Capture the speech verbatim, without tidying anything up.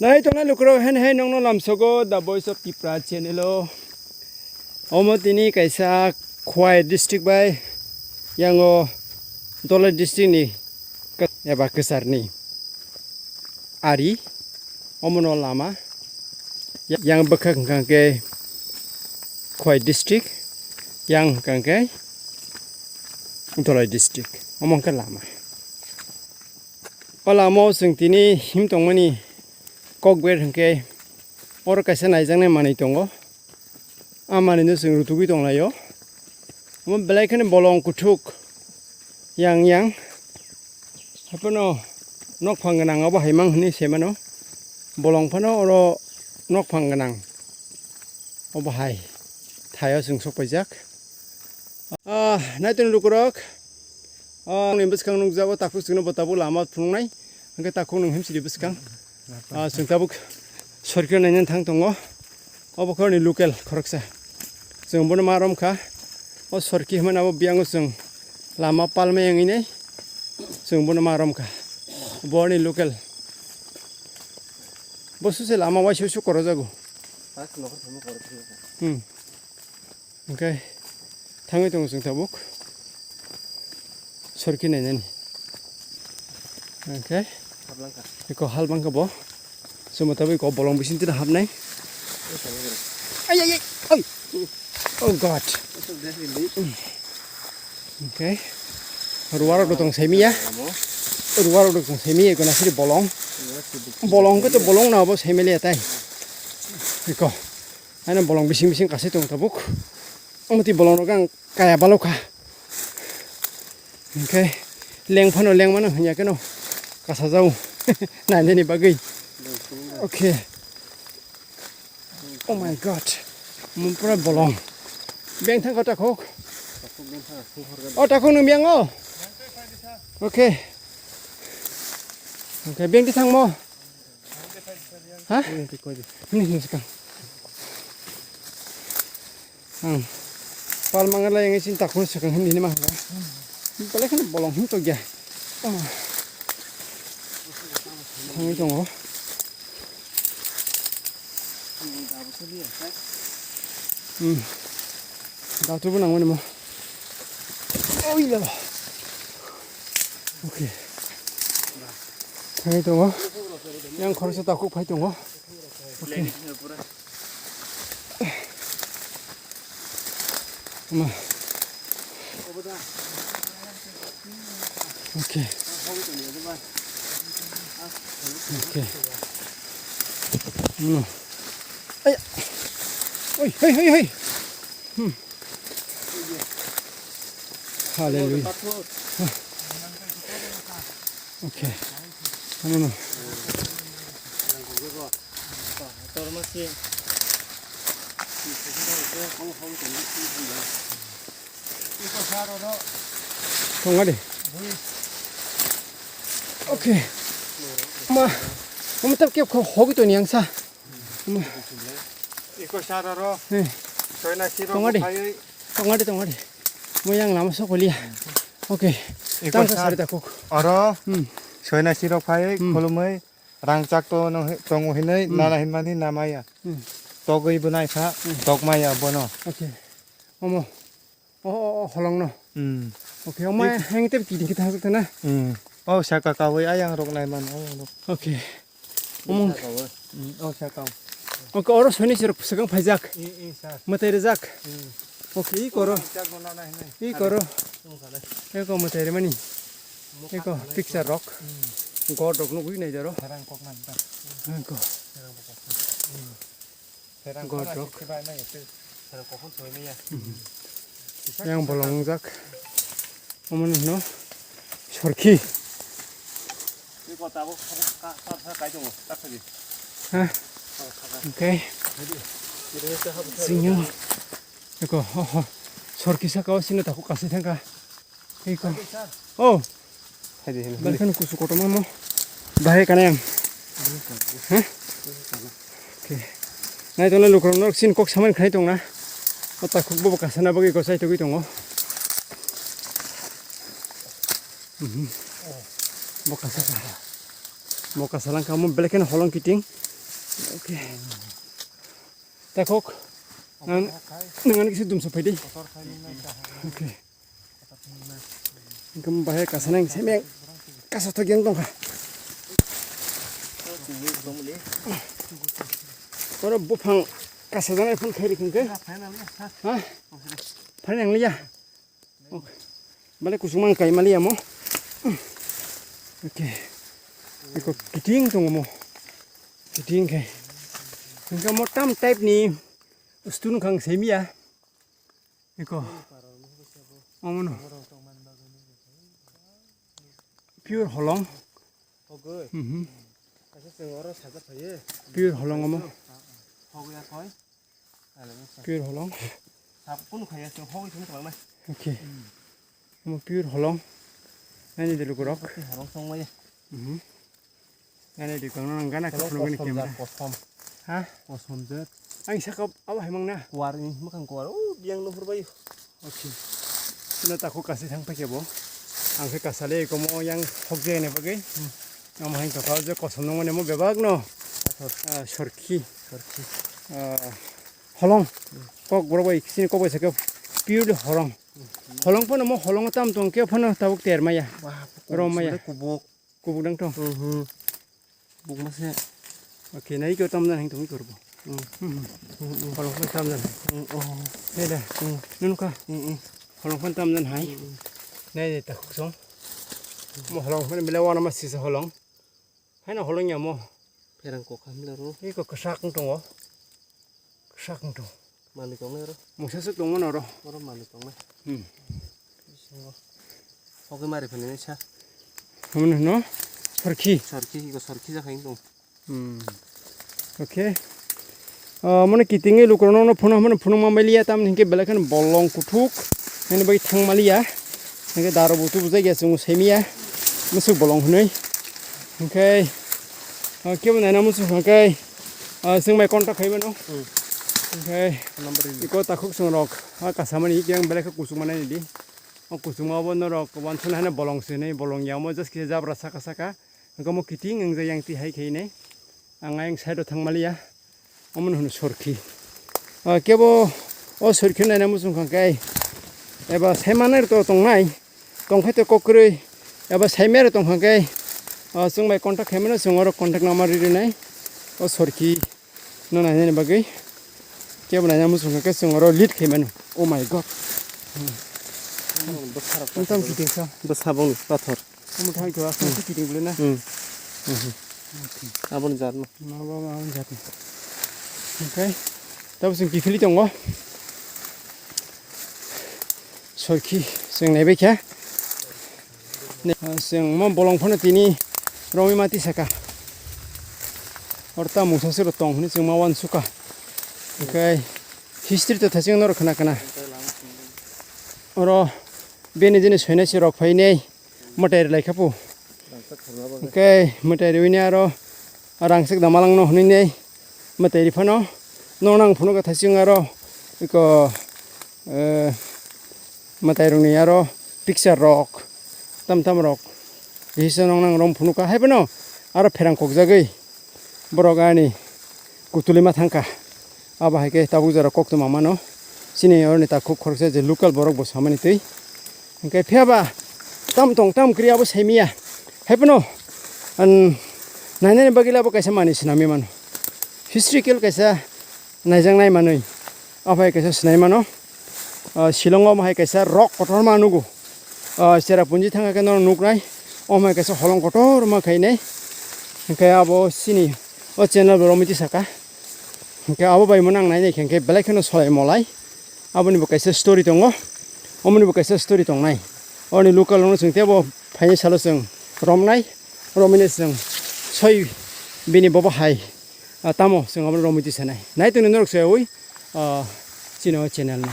Nai tongnai lukurok, hen hai nongno lamsogo The Voice of Tipra channel o. Omo tini kaisa Khowai district bai yango Dholai district ni eba kwcharni ari. Omono lama yang bwkhak hwnkha khe Khowai district, yang hwnkha khe Dholai district. Omo hwnkhe lama. O lama o chwng tini him tongmani kok ber hwnkhe oro kaisa naijaknai manwi tongo. A manwino chwng rutugwi tonglaio. Omo belai kheno bolong kuthuk yang yang. Haiphano nokphang gwnang obo hai mang hwnwi saimano. Bolong phano oro nokphang gwnang obo hai thaio chwng sok paijak. Ah, naiton lukurok. Ah, ni bwskang nukjago takhuk chwngno bo tabuk lama phunuknai. Hwnkhe takhuk nwng himsidi bwskang. Ah, chwng tabuk sorkhe nainani thang tongo. Obo khoroknwi local khoroksa. Chwng bono ma romkha. O sorkhe hwnmani abo biyango chwng lama palma yangwi nai. Chwng bono ma romkha. Borni local. Bo suse lama waisa waisa korojago. Hmm. Hwnkhe thangwi tongo chwng tabuk. Sorkhe nainani. Hwnkhe eko hal bangkha bo. Chwng tabuk eko bolong bising tino hapnai. Ai, ai, ai, ai. Oh God. Hwnkhe ruwarok tong saimiya. Ruwarok tong saimiya eko nasiri bolong. Bolong hwnkhe to bolong na obo saimaliya tai. Eko. Ano bolong bising bising kasai tong tabuk. Omo twi bolong rok ang kaya balokha. Hwnkhe leng phano leng mano hwnya keno kasajao. Nainani bagwi. Okay. Oh my God. Mun pura bolong. Beng thang kota khok. O takhuk nung beng o. Okay. Okay, beng di thang mo. Ha? Ini, ini sekarang. Ang pal mangalai yang isin takun sekarang hindi ni mah. Balik kan bolong hum to gya. Thangwi tongo. Hmm. Datu bo nangmani mo. Oi la. Okay. Thangwi tongo. Yang khoroksa takhuk phai tongo. Okay. Ma. Okay. Okay. No. Ay. Oi, hey, hey, hey. Hmm. Hallelujah. Okay. Ano no. Tongadi. Okay. Ma, omo tab kep kho hogi toni ang sa. Ma. Iko sar aro. Eh. Soina siro Tongadi. Bukhaiwi. Tongadi, tongadi. Mo yang lama sok liya. Okay. Iko Tang sar. Sari takuk. Aro. Hmm. Soina siro phai Hmm. khulumui rang chak to no he- tongo hinui Hmm. nana hinmani namaya. Hmm. Togwi bunai kha Hmm. tokmaya bono. Okay. Omo. Oh, oh, oh, holong no. Hmm. Okay, omo heng te kiding kita hasuk tena. Hmm. Oh, saka kawi ayang rok nai man ayang rok. Okay. Omong. Hmm, oh, saka. Okay, oro soni sir segang phaijak. I, i, sir. Matai rejak. Hmm. Okay, i koro. Chak no nana hinui. I koro. Eko matai re mani. Eko picture rok. Hmm. God rok nugui nai jaro. Serang kok man ta. Eko. Serang kok. Hmm. Serang God kok rok. Serang kok soi maya. Hmm. Yang bolong jak. Omo no sorki. Eko tabuk ka ka ka kai tongo. Tak sabi. Ha. Okay. Singyo. Eko, ho, ho. Sorki saka o sino taku kasi thangka. Eko. Oh. Hai de, hai de. Balikan kusu koto mamo. Bahai kanayang. Hah? Okay. Nai tole lukrok norok sin kok saman khai tongna. O takhuk bo kasana bagwi kosai togwi tongo. Mhm. Bo kasa ka. Bo kasa lang kamo belek keno holong kiting. Okay. Takhuk. Nang, nang ani kisa dumsa phaidi. Okay. Engkhe bahai kasa nang semeng kasa to geng tongkha. Oro buphang kasa janai phun khairi khungkhe. Ha? Phainang liya. Okay. Bale kusung mang kai maliya mo. Okay. Eko kiting tongo mo. Kiting khe. Engkhe mo tam type ni stun khang semia. Eko. Omono. Pure holong. Hogwi. Mhm. Kaisa chwng oro sajak phaio. Pure holong omo. Hogwi ya koi. Pure holong. Sab kunu khaya chwng hogwi thung tong nai. Okay. Omo pure holong. Ani de lukurok. Holong song maya. Mhm. Ani de kono nang gana kosom khulugani kosom camera. Jak kosom. Ha? Kosom jak. Ang sakap abo hai mangna. Kuar ni, mwkhang kuar. O, biyang nuhur bai. Okay. Sino takhuk kasi thang paikhe bo. Ang khe kasale komo yang hok jai ni bagwi. Hmm. Omo hai tokha je kosom nungmani mo bebak no. Pathor. Ah, sorkhi. Sorkhi. Ah, holong. Hmm. Kok borok bai sini kok bai sakhe purely holong. Hmm. Holong phano mo holong tam tong khe phano tabuk ter maya. Wah, rom maya. Kubuk. Kubuk dang tong. Mhm. Bukma se. Okay, nai ko tamjan hang tong korbo. Mm. Hmm. Mm, mm. Holong phan tamjan hai. Mm, oh. Heda. Mm. Nunu ka. Mm, mm. Holong phan tamjan hai. Mm, mm. Nai de takhuk song. Mo holong phan bela wana ma sisa holong. Haina holong ya mo. Pherang kok hamla ro. Iko kwsak wng tongo. Sak wng tong. Manwi tongnai oro. Mungsa swk tongmano oro. Oro manwi tongnai. Hmm. Bisingo. Hogwi mari phani sa. Hwnwi hwno? Sorkhi. Sorkhi, iko sorkhi jakha wng tong. Hmm. Okay. Ah, mane kitingwi lukurokno phunuk, mane phunukma maliya, tamni hinkhe belai kheno bolong kuthuk. Ani bagwi thangmaliya. Hinkhe daro butu bujai ya chwng saimiya. Musuk bolong hwnwi. Hinkhe, ah, kebo naina musuk hinkhe, ah, chwng bai contact khaimano. Hmm. Hinkhe, number ri. Iko takhuk chwng rok, ah, kasamani yang belai khe kuchuk manani di. O kuchukma bo norok wansuknai hwnwi bolong swnwi, bolong ya omo just kisa jabra saka saka. Hinkhe omo kiting wngjak yang twi hai khainai. Ang ayang side o thangmaliya. Omono hwno sorkhi. Ah, kebo o sorkhi naina muchung kha khe, eba saimanai to tongnai, tongphai to kok kwrwi, eba saimero tong kha khe, ah, chwng bai contact khaimano, chwng oro contact number ri rinai. O sorkhi no nainani bagwi kebo naina muchung kha khe chwng oro lead khaimano. Oh my God. Bwsarok Wngtang kiting sa. Bwsabongni pathor. Omo thang khe aswk kiting bwle na. Hmm. Mhm. Aboni jat no. Ma ba ma jat. Okay. Tabo chwng kiphilwi tongo. Sorkhi chwng naibai kha. Ne, ah, chwng mo bolong phano tini romwi mati saka. Orta mungsa sero tong hwnwi chwng ma wansukha. Okay. History to thaching norok khna khna. Oro bini jini soinai si rok phainai. Mwtai rwlai kha pu. Hwnkhe mwtai rwini aro rangchak da malangno hwnwi mwtai rw phano. Noknang phunukha thaching aro iko, eh, mwtai rwngni aro picture rok tam tam rok kisa noknang rom phunukha hai phano aro pherang kokjagwi. Borok ani kutulima thangkha. Abo hai khe tabuk jora koktwma mano. Chini oroni takhuk khoroksa je local borok bo samani twi. Hinkhe phiya ba tam tong tam kwrwi abo saimiya. Hai phano, an, nainani bagwi le abo kaisa manwi swnamwi mano. Historical kaisa naijaknai manwi. Abo hai kaisa swnai mano. Ah, Shillong o hai kaisa rok kotorma nugo. Ah, Cherrapunji thangkha khe norok nuknai. Omo hai kaisa holong kotorma khainai. Hinkhe abo chini o channel bo romwi tisaka. Hinkhe abo bai mo nang nainai khe hinkhe belai kheno solai molai. Aboni bo kaisa story tongo. Omoni bo kaisa story tongnai. Oni local rokno chwng tebo phaini salo chwng romnai. Romwini chwng soi bini bobo hai. Ah, tamo chwng abono romwi tisanai. Nai tongni norok soyawi, ah, chini o channel no.